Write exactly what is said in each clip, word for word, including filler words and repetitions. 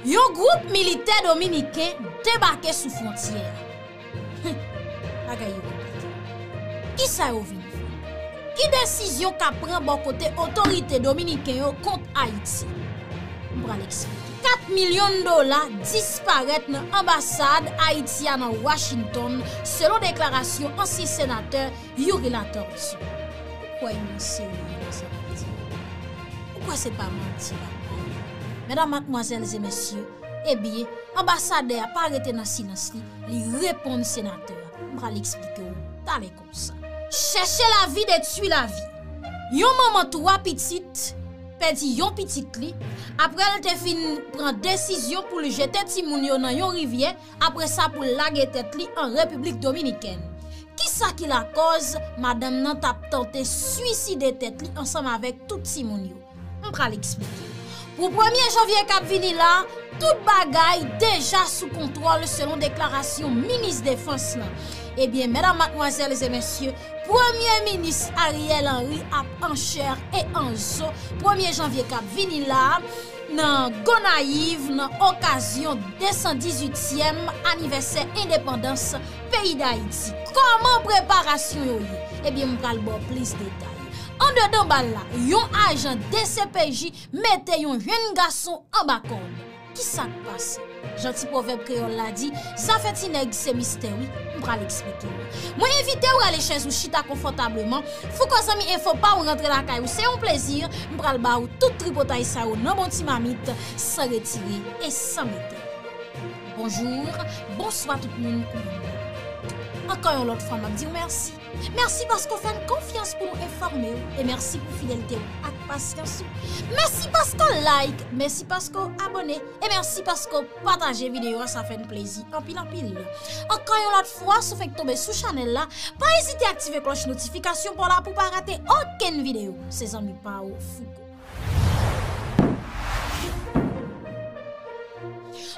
Yon gwoup militè dominiken debake sou fwontyè a. Bagay yo konplike. Kisa yo vin fè? Ki desizyon k ap pran bò kote otorite dominiken yo kont Ayiti? M pral eksplike. Kat milyon dola disparèt nan anbasad Ayiti a nan Washington, selon deklarasyon ansyen senatè Youri Latortue. Ou kwè yo serye nan sa y ap di? Ou kwè se pa manti y ap bay? Medam, madmwazèl e mesye, ebyen, anbasadè a pa rete nan silans li, li reponn senatè a. M pral eksplike w talè konsa. Chèche lavi detwi lavi. Yon manman twa pitit pèdi yon pitit li, apre l te fin pran desizyon pou l jete timoun yo nan yon rivyè, apre sa pou l lage tèt li an Repiblik Dominikèn. Kisa ki lakòz madanm nan t ap tante swiside tèt li ansanm avèk tout timoun yo? M pral eksplike. Pou premye janvye k ap vini la, tout bagay deja sou kontwòl, selon deklarasyon minis defans lan. Ebyen, medam, madmwazèl e mesye, Premye Minis Ariel Henry ap an chè e an zo premye janvye k ap vini la a nan Gonayiv, nan okazyon de san dizuityèm anivèsè endepandans peyi Dayiti. Kòman preparasyon yo ye? Ebyen, m pral ba w plis detay. Andedan bal la, yon ajan D C P J mete yon jèn gason anba kòd. Kisa k pase? Jan ti pwovèb kreyòl la di, zafè ti nèg se mistè wi, m pral eksplike w. Mwen envite w rale chèz ou chita konfòtableman, Fouco Zanmi Enfo pa w rantre lakay ou, se yon plezi, m pral ba w tout tripotay sa yo nan bon ti mamit, san retire e san mete. Bonjou, bonswa tout moun, kouman nou ye? Ankò yon lòt fwa, m ap di w mèsi. Mèsi paske w fè n konfyans pou nou enfòme w. E mèsi pou fidelite w ak pasyans ou. Mèsi paske w like, mèsi paske w abòne. E mèsi paske w pataje videyo a, sa fè n plezi anpil, anpil. Ankò yon lòt fwa, si w fenk tonbe sou chanèl la, pa ezite aktive klòch notifikasyon pa w la pou w pa rate okenn videyo. Se zanmi pa w, Fouco.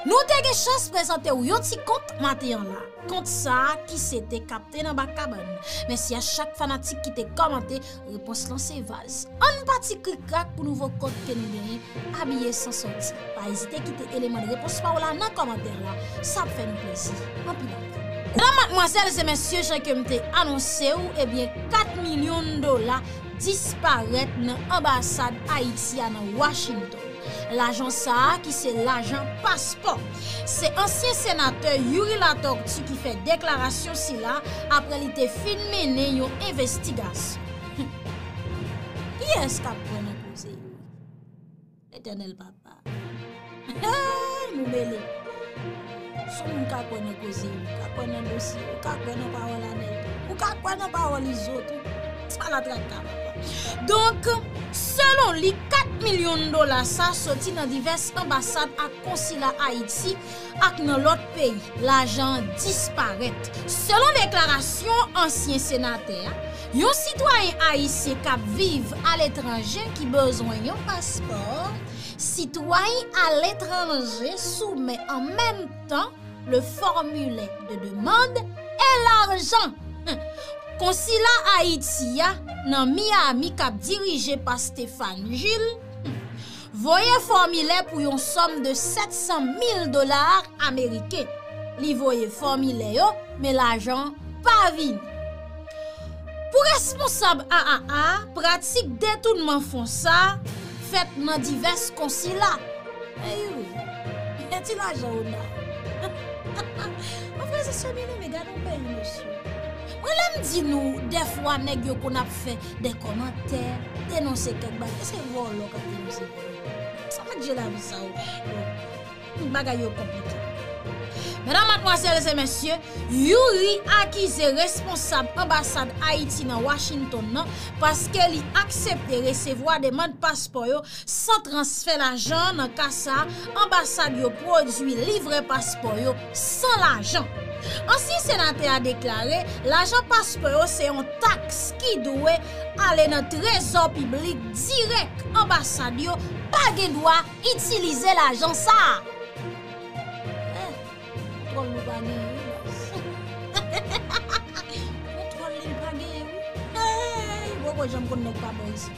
Nou te gen chans prezante w yon ti kont maten an la. Kont sa a ki se te kapte nan bak kabann. Mèsi a chak fanatik ki te kòmante, repons lan se vaz. Ann pati krikrak pou nouvo kont ke nou genyen, abiye san sòti. Pa ezite kite eleman de repons pa w la nan kòmantè la, sa ap fè n plezi anpil anpil. Medam, madmwazèl e mesye, jan ke m te anonse w, ebyen, kat milyon dola disparèt nan anbasad Ayiti a nan Washington. Lajan sa a, ki se lajan paspò. Se ansyen senatè Youri Latortue ki fè deklarasyon sila apre li te fin mennen yon envestigasyon. Kiyès k ap kwè nan koze Youri? Letènèl Papa. Hey, nou mele. Son moun ka kwè nan koze yo, ou ka kwè nan dosye, ou ka kwè nan pawòl Anèl tou, ou ka kwè nan pawòl Izo tou. Sa la traka papa. Donk, selon li, kat milyon dola sa soti nan divès anbasad ak konsila Ayiti ak nan lòt peyi. Lajan an disparèt. Selon deklarasyon ansyen senatè a, yon sitwayen ayisyen k ap viv aletranje ki bezwen yon paspò, sitwayen aletranje soumèt an menm tan le formilè de demann e lajan. Konsila Ayiti a nan Miami k ap dirije pa Stéphane Gilles voye fòmilè pou yon sòm de sèt san mil dola ameriken. Li voye fòmilè yo, men lajan an pa vini. Pou responsab A A A, pratik detounman fon sa a fèt nan divès konsila. Ey wi, e ti lajan ou nan. Mwen frè e sè byeneme, gade yon peyi, mesye. Mwen lè m di nou, dèfwa nèg yo konn ap fè de kòmantè, denonse kèk bagay, se vòlò k ap denonse vòlò. Sa mèt je lavi sa yo. Bagay yo konplike. Medam, madmwazèl e mesye, Youri akize responsab anbasad Ayiti nan Washington nan paske li aksepte resevwa demann paspò yo san transfè lajan. Nan ka sa a, anbasad yo pwodui livrè paspò yo san lajan. Ansyen senatè a deklare lajan paspò yo se yon taks ki dwe ale nan trezò piblik dirèk. Anbasad yo pa gen dwa itilize lajan sa a. Eh, kontwòl nou pa genyen wi, baz. Kontwòl li pa genyen wi. Hey, poko janm konn nèg pa bon isit.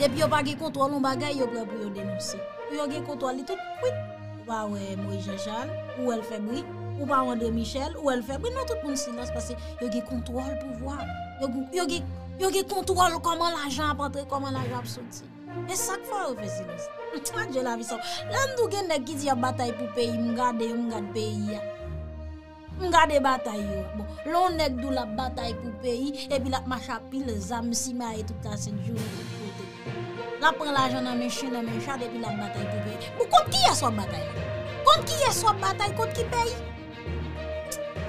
Depi yo pa gen kontwòl yon bagay, yo prè pou yo denonse. Pou yo gen kontwòl li tout kwit. Ou pa wè Moïse Jean Charles, ou wè l fè bri, ou pa wè André Michel, ou wè l fè bri, non, tout moun silans paske yo gen kontwòl pouvwa. Yo gen, yo gen, yo gen kontwòl kòman lajan ap antre, kòman lajan ap soti. E sa k fè yo fè silans. Adje lavi sa. Lè m di w gen nèg ki di y ap batay pou peyi, m gade yo, m gad peyi a. M gade batay yo. Bon, lè yon nèg di w l ap batay pou peyi, epi l ap mache ak pil zam, simaye tout lasent jounen, tout kote. L ap pran lajan nan men chen, nan men chat, epi l ap batay pou peyi. Bon, kont kiyès w ap batay la? Kont kiyès w ap batay? Kont ki peyi?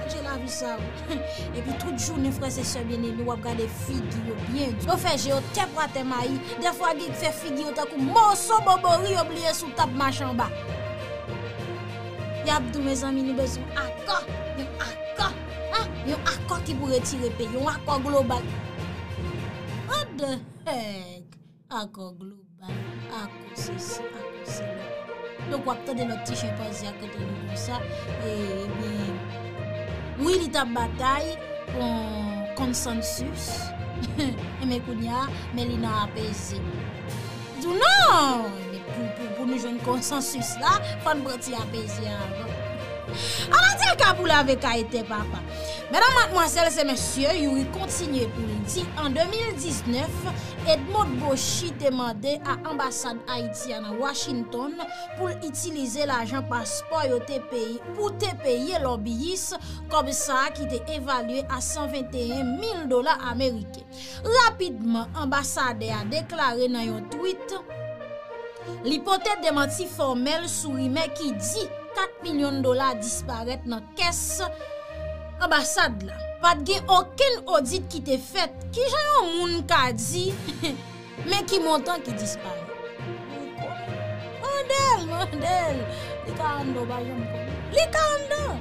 Adje lavi sa, wi. Epi tout jounen, frè e sè byeneme, w ap gade figi yo byen di. Yo fè je yo tèpwatè mayi. Dèfwa, gen k fè figi yo tankou moso bobori yo bliye sou tab mache anba. Y ap di w, mezanmi, nou bezwen akò. Yon akò. Hein? Yon akò ki pou retire peyi. Yon akò global. What the heck? Akò global, akò sesi, akò sela. Donk, w ap tande lòt ti chenpanze a k rete nou konsa. E, ebyen, wi, li t ap batay pou yon konsansis. Enben, kounye a, men li nan apeze. Di w non! Enben, pou, pou, pou nou jwenn konsansis la, fò n pran ti apeze a avan. Ala traka pou lave kay tè papa. Medam, madmwazèl e mesye, Youri kontinye pou l di, an de mil diznèf, Edmond Boshi te mande a anbasad Ayiti a nan Washington pou l itilize lajan paspò yo te peye, pou te peye lòbiyis kòb sa a ki te evalye a san venteyen mil dola ameriken. Rapidman, anbasadè a deklare nan yon tweet, li pote demanti fòmèl sou rimè ki di kat milyon dola disparèt nan kès anbasad la. Pa t gen okenn odit ki te fèt. Kijan yon moun ka di, men ki montan ki disparèt? Mande l, mande l. Li ka anndan, w pa janm konnen. Li ka anndan.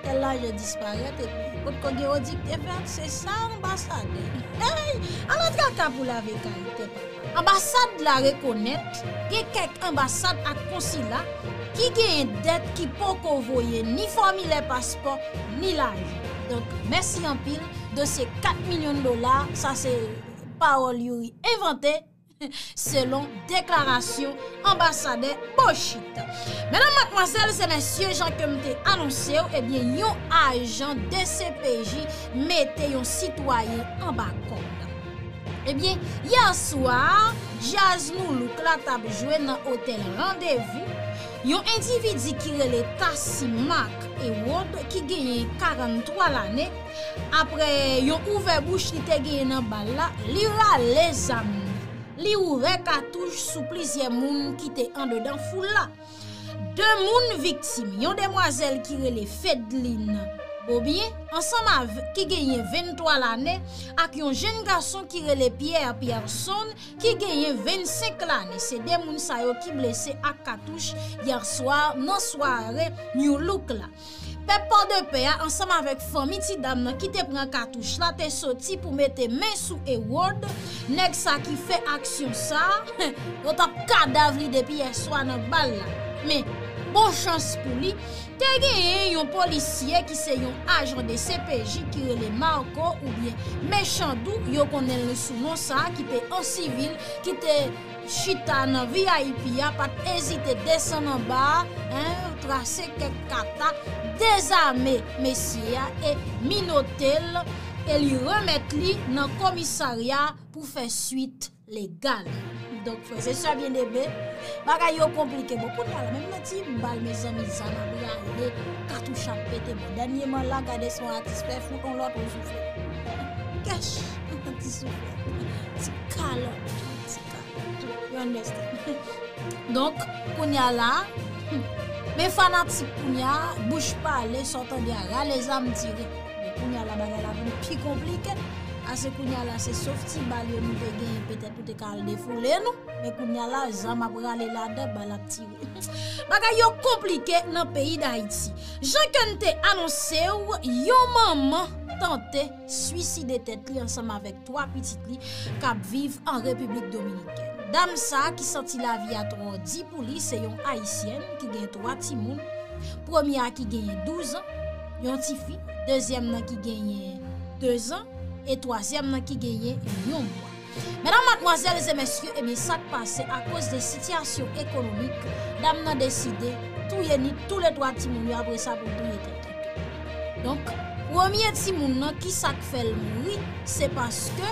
Tèl lajan disparèt, epi potko gen odit ki te fèt, se sa anbasadè. Hey! Ala traka pou lave kay tè papa. Anbasad la rekonèt gen kèk anbasad ak konsila ki genyen dèt ki poko voye ni fòmilè paspò, ni lajan. Donk, mèsi anpil. Dosye kat milyon dola, sa se pawòl Youri envante, selon deklarasyon anbasadè Boshi. Medam, madmwazèl e mesye, jan ke m te anonse w, ebyen, yon ajan D C P J mete yon sitwayen anba kòd. Ebyen, yè swa, djaz Nu Look la t ap jwe nan otèl Randevou. Yon endividi ki rele Tassy Marc Herod, ki genyen karanntwa lane, apre yon ouvè bouch li te genyen nan bal la, li rale zam li. Li ouvè katouch sou plizyè moun ki te andedan foul la. De moun viktim, yon demwazèl ki rele Fedline Bobien, ansanm avè, ki genyen venntwa lane, ak yon jenn gason ki rele Pierre Pierson, ki genyen vennsenk lane. Se de moun sa yo ki blese ak katouch yè swa nan sware Nu Look la. Pèp Pòdepè a, ansanm avèk fanmi ti dam nan ki te pran katouch la, te soti pou mete men sou Herod, nèg sa ki fè aksyon sa, yo t ap kadav li depi yè swa nan bal la. Men, bon chans pou li, te genyen yon polisye ki se yon ajan D C P J ki rele Marco oubyen Mechandou, yo konnen l sou non sa, ki te an sivil, ki te chita nan V I P a, pa t ezite desann anba a, en, trase kèk kata, dezame mesye a e minote l, e li remèt li nan komisarya pou fè swit legal. Donk, frè e sè byeneme, bagay yo konplike. Bon, kounye a la, menm nan ti bal, mezanmi, zam ap rale, katouch ap pete. Bon, dènyèman la, gade se yon atis fè fout yon lòt yon souflèt. Kèch, yon ti souflèt, ti kalòt, ti kalòt. You understand? Donk, kounye a la, men fanatik kounye a, bouch pale, sa w tande a, rale zam tire. Men kounye a la, bagay la vin pi konplike. Ase kounye a la, se sof ti bal yo nou te genyen, petèt nou te ka al defoule nou. Men kounye a la, zam ap rale ladan, bal ap tire. Bagay yo konplike nan peyi Dayiti. Jan ke n te anonse w, yon manman tante swiside tèt li ansanm avèk twa pitit li k ap viv an Repiblik Dominikèn. Dam sa a ki santi lavi a twò di pou li, se yon Ayisyèn ki gen twa timoun. Premye a ki genyen douz an, yon tifi, dezyèm nan ki genyen dezan, e twazyèm nan ki genyen yon mwa. Medam, madmwazèl e mesye, ebyen, sa k pase akoz de sitiyasyon ekonomik, dam nan deside touye ni toulètwa timoun yo, apre sa pou l touye tèt li. Donk, premye timoun nan, ki sa k fè l mouri, se paske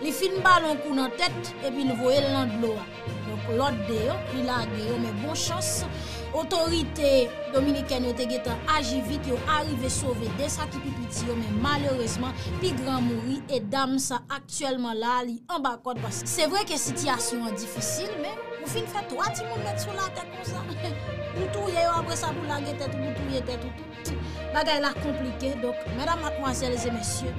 li fin ba l yon kou nan tèt epi l voye l nan dlo a. Donk, lòt de yo, li lage yo, men bon chans, otorite dominikèn yo te gentan aji vit, yo arive sove de sa ki pi piti yo, men malerezman, pi gran mouri, e dam sa aktyèlman la, li anba kòd, paske se vre ke sitiyasyon an difisil, men ou fin fè twa timoun met sou latè konsa, ou touye yo, apre sa pou lage tèt ou, pou touye tèt ou tou. Bagay la konplike, donk, medam, madmwazèl e mesye,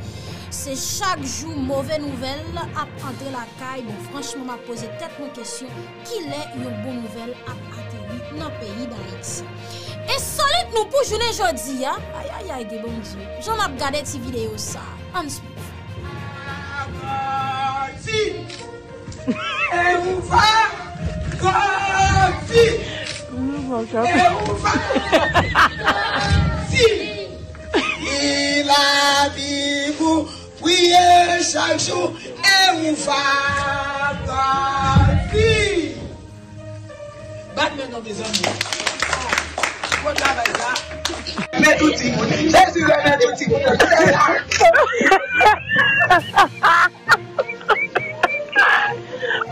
se chak jou move nouvèl ap antre lakay. Bon, franchman, m ap poze tèt mwen kesyon, kilè yon bon nouvèl ap ateri nan peyi Dayiti? Ensolit nou pou jounen jodi a. Ayayay, gen Bondye. Jan n ap gade ti videyo sa a. Ann swiv. Avanti! E ou va grandi. E ou va grandi. Li la Bib ou priye chak jou. E ou va grandi. Bat men non, mezanmi. Bon travay sa. Men tout timoun. Jezi renmen tout timoun.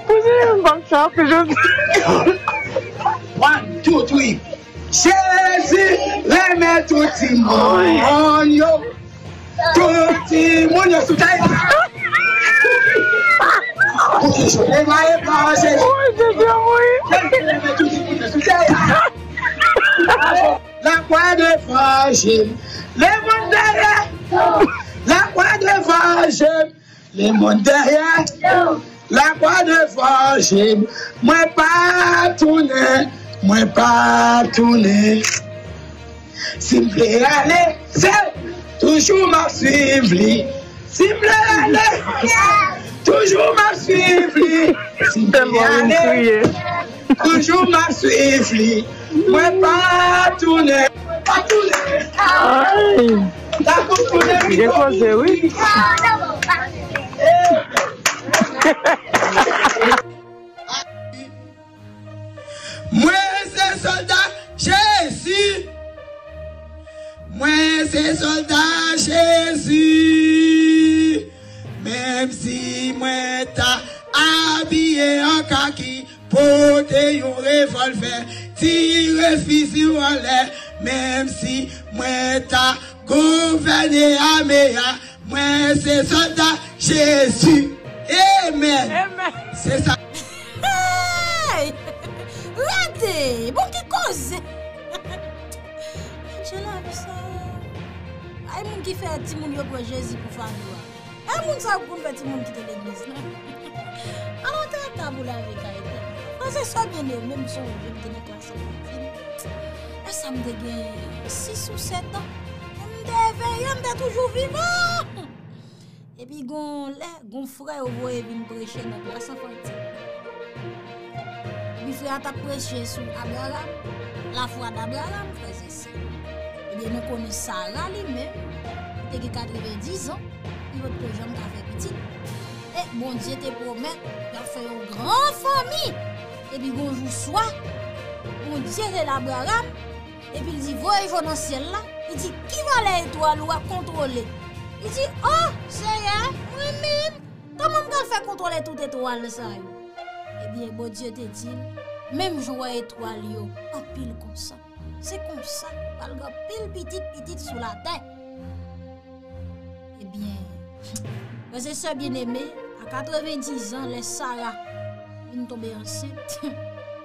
Poze yon bak sa, pi jodi. One, two, three. Jezi renmen tout timoun yo. Tout timoun yo sou tèt. Pou ki jou leve pa Jezi. Jezi renmen tout timoun yo sou tèt. Lakwa devan je m, lemonn dèyè. Lakwa devan je m, lemonn dèyè. Lakwa devan je m, mwen pa tounen, mwen pa tounen. Si m vle ale, se toujou m ap swiv li. Si m vle ale, toujou m ap swiv li. Si m vle ale, toujou m ap swiv li. Mwen pa tounen, pa tounen. Ay. Gen koze, wi. Mwen se sòlda Jezi. Mwen se sòlda Jezi. Menm si mwen ta abiye an kaki, pote yon revòlvè, tire fizi w anlè, menm si mwen ta gouvène ame a, mwen se sòlda Jezi. Amen. Amen. Se sa. Hey! Rete! Bon, ki koze? Adje lavi sa. Ay, moun ki fè timoun yo pran Jezi pou fado a. E moun sa yo konn fè timoun kite legliz la. Alò, te ka pou lave kay tèt. Frè e sè byeneme, m sonje m te nan klas anfantèl. Lè sa m te gen sis ou sèt an. M te eveye, m te toujou vivan. Epi gon lè, gon frè yo voye vin preche nan klas anfantèl. Epi frè a t ap preche sou Abraram, lafwa d Abraram, frè e sè. Ebyen, nou konnen Sara li menm, li te gen katrevendiz an, li potko janm ka fè pitit. E Bondye te pwomèt l ap fè yon gran fanmi. Epi gon jou swa, Bondye rele Abraram, epi l di, "Voye je w nan syèl la." Li di, "Ki valè etwal ou a kontwole?" Li di, "O, Seyè, mwen menm, kòman m pral fè kontwole tout etwal sa yo?" Ebyen, Bondye te di l, "Menm jan w wè etwal yo anpil konsa, se konsa pral gen anpil pitit pitit sou latè." Ebyen, frè e sè byeneme, a katrevendiz an, lè Sara vin tonbe ansent,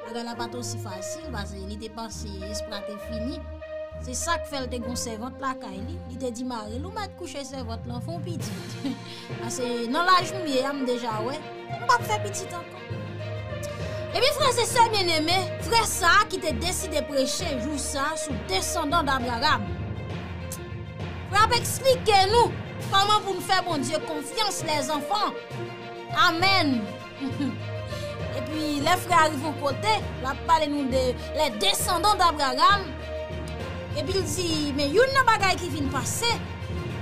bagay la pa t osi fasil, paske li te panse espwa te fini. Se sa k fè l te gon sèvant lakay li. Li te di mari l, "Ou mèt kouche sèvant lan, fè yon pitit." Paske nan laj m ye a, m deja wè, m p ap fè pitit ankò. Ebyen, frè e sè byeneme, frè sa a ki te deside preche jou sa a sou desandan d Abraram. Frè ap eksplike nou kòman pou n fè Bondye konfyans, lèzanfan. Amèn. Epi, lè frè a rive yon kote, l ap pale nou de les descendants d'Abraham. Epi l di, men youn nan bagay ki vin pase,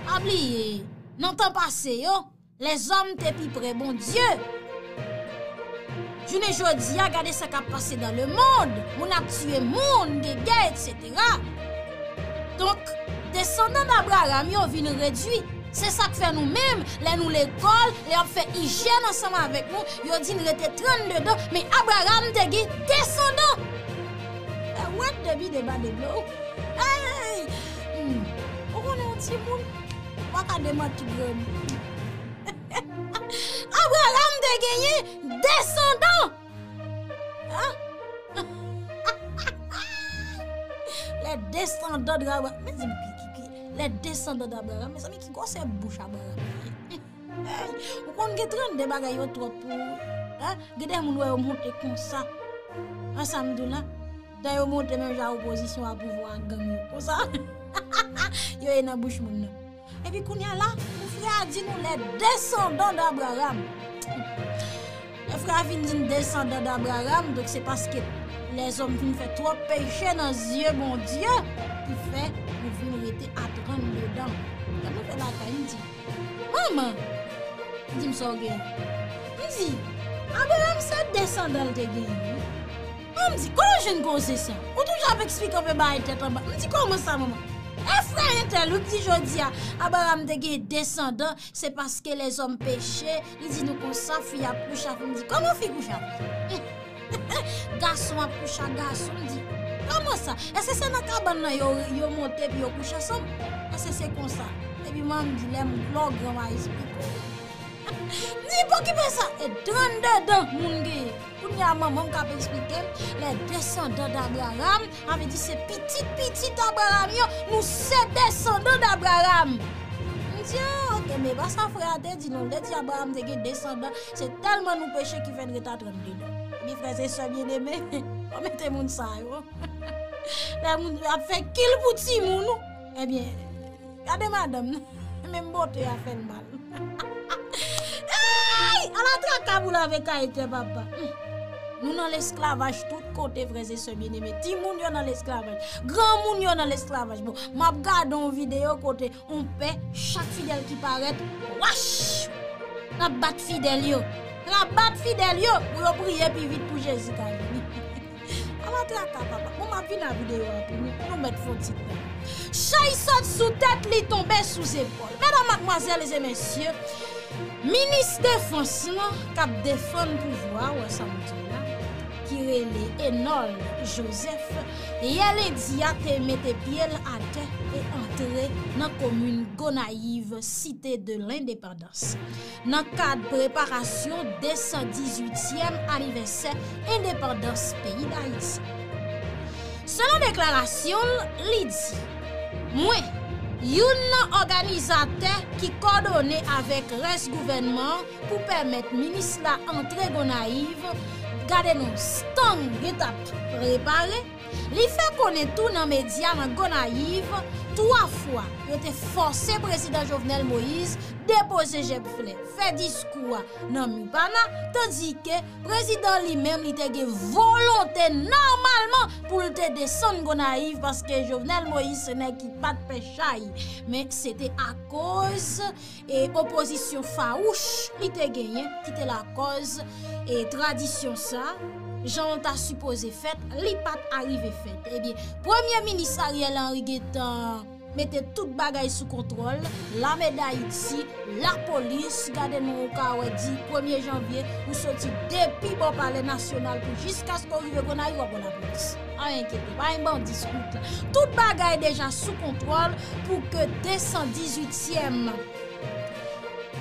pa bliye, nan tan pase yo, Lèzòm te pi pre Bondye. Jounen jodi a, gade sa k ap pase dans le monde. Moun ap tiye moun, gen gè, etsetera. Donk, desandan d Abraram yo vin redui. Se sa k fè nou menm, lè nou lekòl, lè y ap fè ijyèn ansanm avèk nou, yo di n rete trannde dan, men Abraram te gen desandan. Fè wèt depi deba de dlo. Hey! Hmm. Ou konnen yon timoun, ou pa ka demanti granmoun. Abraram te genyen desandan. Hein? Les descendants d'Abraham. Men di m ki, ki, ki, les descendants d'Abraham. Mezanmi, ki gwosè bouch Abraram ye? Hey, ou konn gen trannde bagay yo twòp pou ou. Hein? Gen de moun wè yo monte konsa. An sa m di w la. Dan yo monte menm jan opozisyon a pouvwa a gang yo. Konsa. Yo ye nan bouch moun nan. Epi kounye a la, pou frè a di nou les descendants d'Abraham. Lè frè a fin di n desandan d Abraram, donk se paske lèzòm fin fè twòp peche nan zye Bondye ki fè nou vin rete a trannde dan. Lè mwen fè lakay, m di, manman, m di m sa w gen. M di, Abraram se desandan l te genyen wi. An m di, kòman w jwenn koze sa? Ou toujou ap eksplike yon pe bagay tèt anba. M di, kòman sa, manman? E frè entèl, ou di jodi a, Abraram te gen desandan, se paske lèzòm peche, li di nou konsa, fi ap kouche a fi. M di, kòman fi kouche a fi? Gason ap kouche a gason, m di, kòman sa? Èske se nan kabann nan yo, yo monte epi yo kouche ansanm? Èske se konsa? Epi manman m di, lè m lè w gran m a esplike w. M di, pokipe sa, e trannde dan moun genyen. Kounye a manman m k ap eksplike m, les descendants d'Abraham, sa vle di se pitit pitit Abraram yo, nou se desandan d Abraram. M di, ah, ok, men e pa sa frè a te di non, l te di Abraram te gen desandan, se tèlman nou peche ki fè n ret a trannde dan. Ebyen, frè e sè byeneme, pa mete moun sa yo. Lè moun ap fè kil pou timoun ou, ebyen, gade madanm nan, menm bote a fè l mal. Ey! Ala traka pou lave kay tè papa. Hmm. Nou nan lesklavaj tout kote, frè e sè byeneme. Timoun yo nan lesklavaj. Granmoun yo nan lesklavaj. Bon, m ap gade yon videyo kote yon pè, chak fidèl ki parèt, wach! L ap bat fidèl yo. L ap bat fidèl yo pou yo priye pi vit pou Jezi ka vini. Ala traka, papa. Bon, m ap vin a videyo a pou nou. Nou mèt fè yon ti tan. Chay sot sou tèt li, tonbe sou zepòl. Medam, madmwazèl e mesye, minis defans lan k ap defann pouvwa, wè sa m di w la, ki rele Enold Joseph, yè lendi a te mete pye l atè e antre nan komin Gonayiv, Site de Lendepandans, nan kad preparasyon de san dizuityèm anivèsè endepandans peyi Dayiti. Selon deklarasyon l, li di, mwen, youn nan òganizatè ki kòdone avèk rès gouvènman an pou pèmèt minis la antre Gonayiv, gade non, stang gen t ap prepare, li fè konnen tou nan medya nan Gonayiv, twa fwa, yo te fòse prezidan Jovenel Moïse depoze jèb flè, fè diskou a nan Mipana, tandike prezidan li menm, li te gen volonte nòmalman pou l te desann Gonayiv, paske Jovenel Moïse se nèg ki pa t pè chay. Men se te akoz e opozisyon fawouch li te genyen ki te lakòz e tradisyon sa, jan l ta sipoze fèt, li pa t arive fèt. Ebyen, premye minis Ariel Henry gentan mete tout bagay sou kontwòl, lame Dayiti, lapolis, gade non ou ka wè di premye janvye, ou soti depi bò palè nasyonal pou jiskaske w rive Gonayiv, w ap wè lapolis. Pa enkyete, pa gen bandi sou wout la. Tout bagay deja sou kontwòl pou ke de san dizuityèm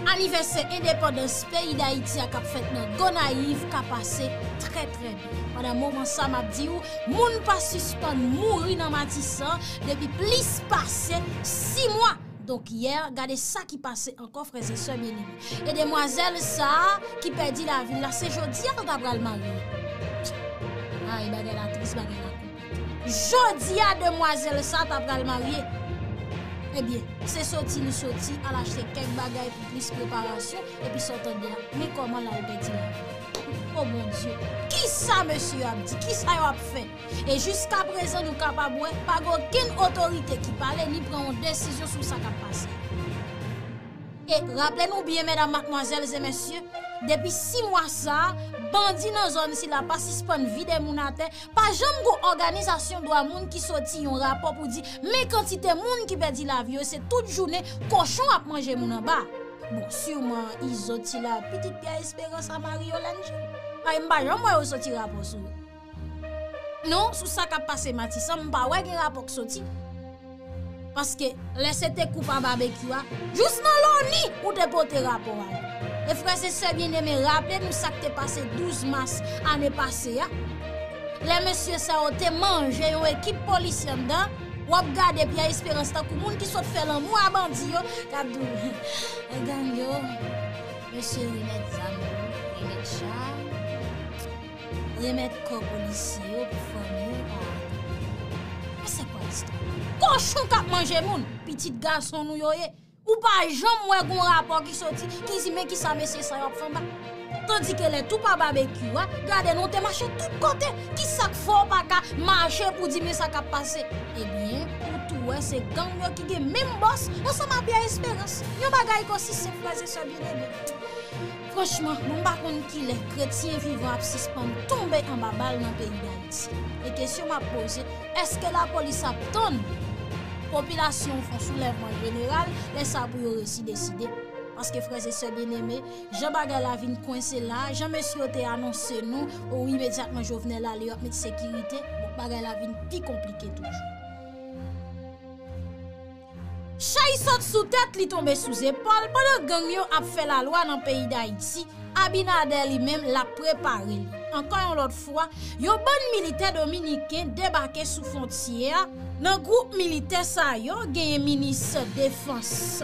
anivèsè endepandans peyi Dayiti a k ap fèt nan Gonayiv ka pase trè, trè byen. Pandan moman sa, m ap di w, moun pa sispann mouri nan Matisan depi plis pase sis mwa. Donk, yè, gade sa ki pase ankò, frè e sè byeneme. E demwazèl sa a ki pèdi lavi l la, se jodi a l ta pral marye. Ay, bagay la tris, bagay la konplike. Jodi a, demwazèl sa a ta pral marye. Ebyen, se soti li soti, al achte kèk bagay pou plis preparasyon, epi sa w tande a, men kòman l al pèdi lavi l. O Bondye, kisa mesye yo ap di? Kisa yo ap fè? E jiskaprezan, nou kapab wè, pa gen okenn otorite ki pale ni pran yon desizyon sou sa k ap pase. E raple nou byen, medam, madmwazèl e mesye, depi sis mwa sa a, bandi nan zòn sila pa sispann vide moun atè, pa janm gon òganizasyon dwa moun ki soti yon rapò pou di, men kantite moun ki pèdi lavi yo, se tout jounen kochon ap manje moun anba. Bon, siman Izo Tila, pitit Pyè Esperans a Mario Lange. Ay, m pa janm wè yo soti rapò sou yo. Non, sou sa k ap pase Matisan, m pa wè gen rapò k soti. Paske lè se te kou pa babekyou a, jous nan loni ou te pote rapò a. E frè e sè byeneme, raple nou sa k te pase douz mas ane pase a. Lè mesye sa yo te manje yon ekip polisye anndan, w ap gade Pyè Esperans tankou moun ki sot fè lanmou a bandi yo, k ap di w, gang yo, mesye remèt zam yo, remèt cha. Remèt kò polisye yo pou fanmi yo pa. Men se kwa istwa? Kochon k ap manje moun, pitit gason nou yo ye. Ou pa janm wè gon rapò ki soti, ki di men kisa mesye sa yo ap fè anba. Tandike lè tou pa babekyou a, gade nou te mache tout kote. Kisa k fè w pa ka mache pou di men sa k ap pase? Ebyen, ou tou wè se gang yo ki gen menm bòs ansanm ak Pyè Esperans. Yon bagay k osi senp, frè e sè byeneme. Franchman, mwen m pa konn kilè kretyen vivan ap sispann tonbe anba bal nan peyi Dayiti. E kesyon m ap poze, èske lapolis ap tann popilasyon fè yon soulèvman jeneral, lè sa pou yo resi deside? Paske frè e sè byeneme, jan bagay la vin kwense la, jan mesye yo te anonse nou, o wi, imedyatman Jovenel ale, yo ap met sekirite, bon, bagay la vin pi konplike toujou. Chay sot sou tèt, li tonbe sou zepòl. Pandan gang yo ap fè lalwa nan peyi Dayiti, Abinader li menm l ap prepare li. Ankò yon lòt fwa, yon bann militè dominiken debake sou fwontyè a. Nan gwoup militè sa yo, genyen minis defans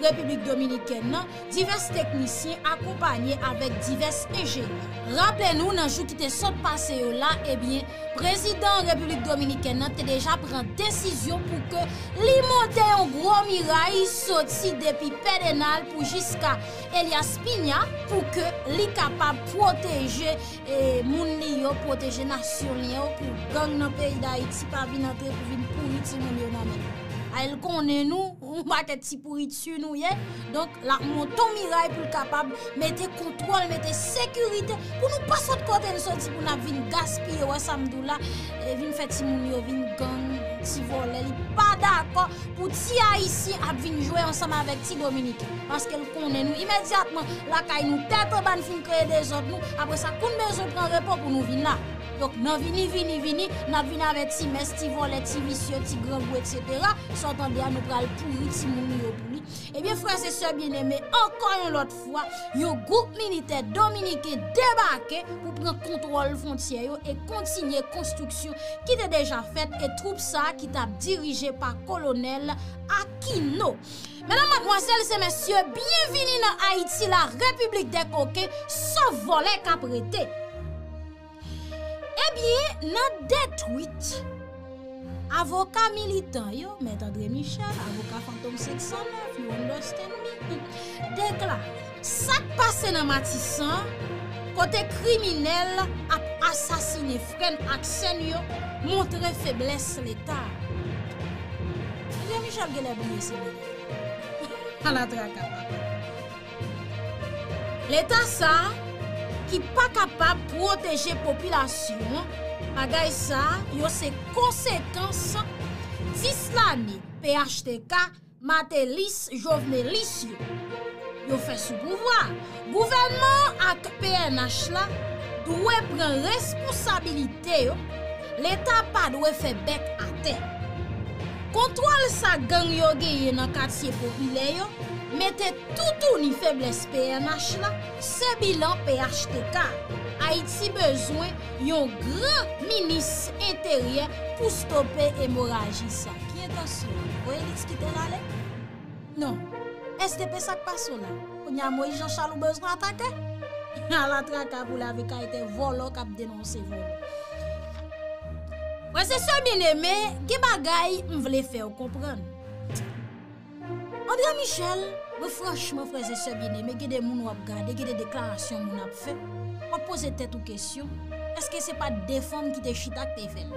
Repiblik Dominikèn nan, divès teknisyen akonpanye avèk divès enjenyè. Raple nou, nan jou ki te sot pase yo la, ebyen, prezidan Repiblik Dominikèn nan te deja pran desizyon pou ke li monte yon gwo miray soti depi Pèdenal pou jiska Elias Piña pou ke li kapab pwoteje, e, moun li yo, pwoteje nasyon li yo, pou gang nan peyi Dayiti pa vin antre pou vin pouri timoun yo nan men. A, l konnen nou, yon pakèt ti pouriti nou ye. Donk, l ap monte yon miray pou l kapab mete kontwòl, mete sekirite, pou nou pa sot kote n soti, pou n ap vin gaspiye, wè sa m di w la, e vin fè timoun yo vin gang, ti vòlè. Li pa dakò pou ti Ayisyen ap vin jwe ansanm avèk ti Dominiken. Paske l konnen nou imedyatman, lakay nou tèt anba, n fin kreye dezòd nou. Apre sa, kou n bezwen pran repo pou nou vin la. Donk, nan vini, vini, vini, n ap vin avè ti mès, ti vòlè, ti visye, ti grangou, etsetera. Sa w tande a, nou pral pouri timoun nou yo pou li. Ebyen, frè e sè byeneme, ankò yon lòt fwa, yon gwoup militè dominiken debake pou pran kontwòl fwontyè yo e kontinye konstriksyon ki te deja fèt e twoup sa a ki t ap dirije pa Kolonèl Aquino. Medam, madmwazèl e mesye, byenvini nan Ayiti, la Repiblik dè koken, sòf vòlè k ap rete. Ebyen, nan de tweet, avoka militan yo, Mèt André Michel, avoka Fantom senk san nèf, you understand me, deklare, sa k pase nan Matisan, kote kriminèl ap asasinen frè n ak sè n yo, montre feblès Leta. André Michel genlè bliye se li. Ala traka, papa. Leta sa a ki pa kapab pwoteje popilasyon an, bagay sa a yo se konsekans dis lane P H T K, Matelis, Jovenelis yo. Yo fè sou pouvwa a. Gouvènman an ak P N H la dwe pran responsabilite yo. Leta pa dwe fè bèk atè. Kontwòl sa gang yo genyen nan katye popilè yo mete toutouni feblès P N H la, se bilan P H T K. Ayiti bezwen yon gran minis enteryè pou stope emoraji sa. Ki entansyon? Voye Lix kite l ale? Non. S D P sa k pase w la? Kounye a Moyiz Jan Chal ou bezwen atake? Ala traka pou lave kay tè vòlò k ap denonse vòlò. Frè e sè byeneme, gen bagay m vle fè w konprann. André Michel, mwen franchman, frè e sè byeneme, gen de moun w ap gade, gen de deklarasyon moun ap fè, w ap poze tèt ou kesyon, èske se pa de fanm ki te chita k te fè l?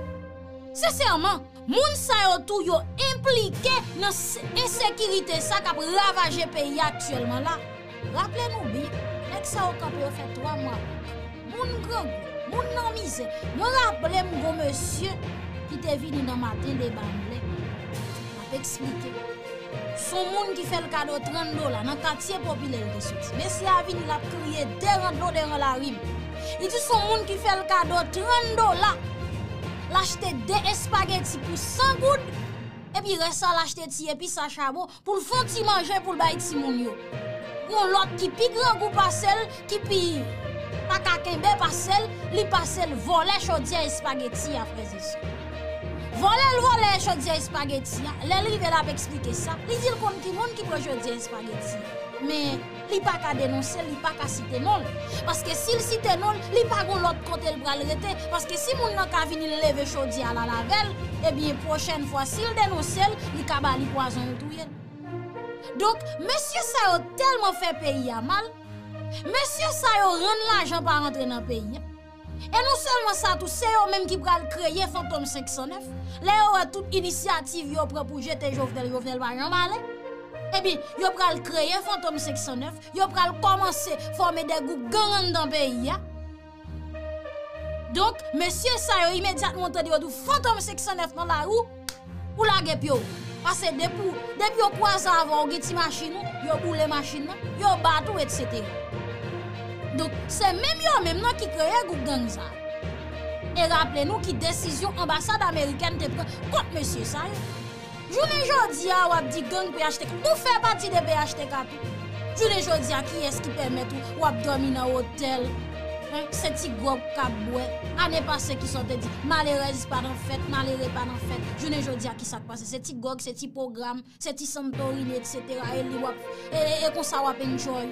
Sensèman, moun sa yo tou yo enplike nan s- ensekirite sa k ap ravaje peyi a aktyèlman la. Raple nou byen, nèg sa yo kanpe yo fè twa mwa. Moun grangou, moun nan mizè. Mwen raple m gon mesye ki te vini nan maten deba anlè. L ap eksplike. S on moun ki fè l kado trant dola nan katye popilè l te soti. Mesye a vini, l ap kriye deran dlo deran lari m. Li di s on moun ki fè l kado trant dola. L achte de espageti pou san goud, epi rès la l achte ti epis a chabon pou l fè on ti manje pou l bay timoun yo. Gon lòt ki pi grangou pase l, ki pi pa ka kenbe pase l, li pase l vòlè chodyè espageti a, frè e sè. Vòlè l vòlè chodyè espageti a, lè l rive l ap eksplike sa, li di l konn ki moun ki pran chodyè espageti a. Men, li pa ka denonse l, li pa ka site non l. Paske si l site non l, li pa gon lòt kote l pral rete. Paske si moun nan ka vini l leve chodyè a la avè l, ebyen, pwochèn fwa, si l denonse l, li ka ba li pwazon l touye l. Donk, mesye sa yo tèlman fè peyi a mal, mesye sa yo rann lajan pa rantre nan peyi a. E non sèlman sa tou, se yo menm ki pral kreye Fantom senk san nèf. Lè yo wè tout inisyativ yo pran pou jete Jovenel, Jovenel pa janm ale. Ebyen, yo pral kreye Fantom senk san nèf, yo pral kòmanse fòme de gwoup gang anndan peyi a. Donk, mesye sa yo imedyatman w tande yo di w Fantom senk san nèf nan lari w, ou lage pye w. Paske depi w, depi yo kwaze avè w, ou gen ti machin ou, yo boule machin nan, yo bat ou, etsetera. Donk, se menm yo menm nan ki kreye gwoup gang sa a. E raple nou ki desizyon anbasad amerikèn te pran kont mesye sa yo. Jounen jodi a, w ap di gang P H T K. Ou fè pati de P H T K tou. Jounen jodi a, kiyès ki pèmèt ou, w ap dòmi nan otèl? Hein? Se ti gwòg k ap bwè. Ane pase, kisa w te di? Malerèz pa nan fèt, malere pa nan fèt. Jounen jodi a, kisa k pase? Se ti gwòg, se ti pwogram, se ti Santorini, etsetera. E li w ap, e, e, e konsa w ap enjoy.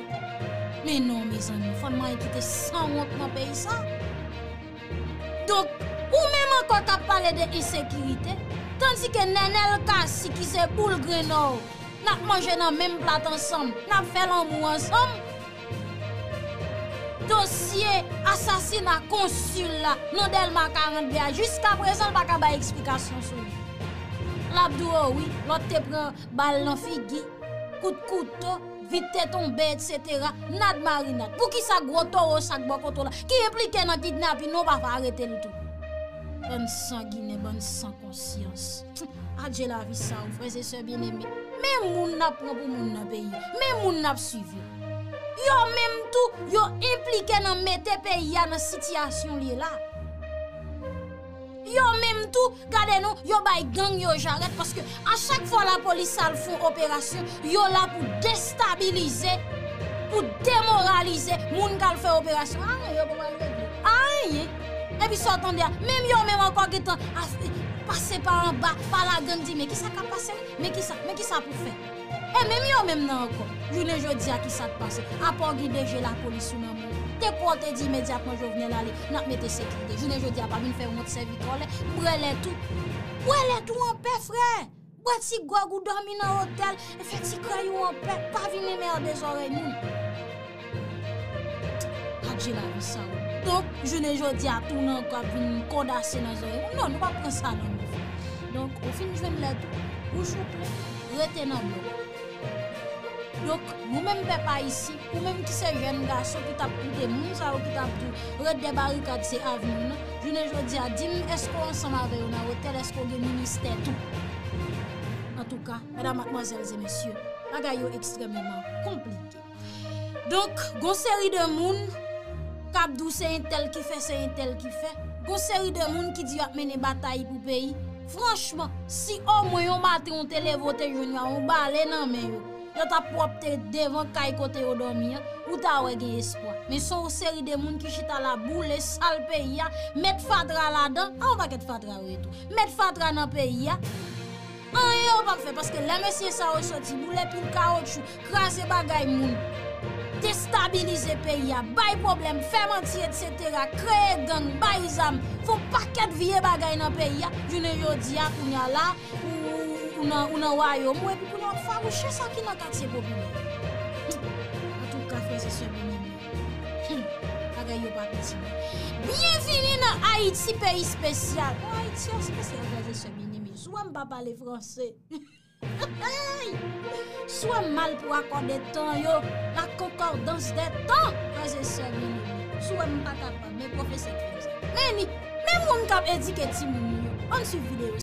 Men non, mezanmi, fò n manyen kite sanwont nan peyi sa. Donk, ou menm ankò k ap pale de ensekirite, tandike Nènèl Cassy ki se boul grenn òw, n ap manje nan menm plat ansanm, n ap fè lanmou ansanm. Dosye asasina konsil la nan Dèlma karant de a, jiskaprezan l pa ka bay eksplikasyon sou li. L ap di w, o wi, lòt te pran bal nan figi, kout kouto, vit te tonbe, etsetera. Nad marinad. Poukisa gwo towo sa k bò kote w la, ki enplike nan kidnapin, non, pa fè arete l tou? Bann sanginè, bann san konsyans. Adje lavi sa ou, frè e sè byeneme. Men moun n ap pran pou moun nan peyi. Men moun n ap swiv yo. Yo menm tou, yo enplike nan mete peyi a nan sitiyasyon l ye la. Yo menm tou, gade non, yo bay gang yo jarèt, paske a chak fwa lapolis al fè yon operasyon, yo la pou destabilize, pou demoralize moun k al fè operasyon. Anyen, yo pa pral regle anyen. Epi sa w tande a, menm yo menm ankò gentan ap pase pa anba, pa la gang di, men kisa k ap pase? Men kisa, men kisa pou fè? E menm yo menm nan ankò. Jounen jodi a, kisa k pase? Apa w gen de je lapolis ou nan men w? Te kwè w te di imedyatman Jovenel ale, n ap mete sekirite. Jounen jodi a, pa vin fè wont sèvi kòlè, bwè lèt ou. Bwè lèt ou anpè, frè. Bwè ti gwòg ou, dòmi nan otèl, e fè ti krèy ou anpè. Pa vin enmède zòrèy moun. Adje lavi sa ou. Donk, jounen jodi a, tounen ankò ap vin kondase nan zòrèy. Non, nou p ap pran sa nan men. Donk, ou fin jwenn lèt ou, bouch ou plen, rete nan blòk. Donk, nou menm pèp ayisyen, ou menm ki se jèn gason ki t ap koute moun sa yo ki t ap di w ret dè barikad se avni w nan, jounen jodi a, di m èske w ansanm avè yo nan otèl, èske w gen ministè tou? Antouka, medam, madmwazèl e mesye, bagay yo ekstrèmeman konplike. Donk, gon seri de moun k ap di w se entèl ki fè, se entèl ki fè. Gon seri de moun ki di y ap mennen batay pou peyi. Franchman, si omwen yon maten w te leve w te jwenn yo a yon bale nan men yo, yo t ap pwòpte devan kay kote yo dòmi an, ou ta wè gen espwa. Men se yon seri de moun ki chita la boule, sal peyi a, met fatra ladan, a yon pakèt fatra yo ye tou. Met fatra nan peyi a. Anyen yo p ap fè, paske lè mesye sa yo soti, boule pil kawotchou, kraze bagay moun, destabilize peyi a, bay pwoblèm, fè manti, etsetera, kreye gang, bay zam, fè yon pakèt vye bagay nan peyi a, jounen jodi a, kounye a la, ou, ou, ou nan, ou nan wayòm ou, epi kounye a w ap fawouche sa ki nan katye popilè. Antouka, frè e sè byeneme, hmm, bagay yo pa piti. Byenvini nan Ayiti, peyi espesyal. Bon, Ayiti an espesyal, frè e sè byeneme. Si w wè m pa pale franse. Si w wè m mal pou akò de tan yo, la concordance des temps, frè e sè byeneme. Si w wè m pa kapab, men pwofesè ki fè sa. Men ni, men moun k ap edike timoun nou yo. Ann swiv videyo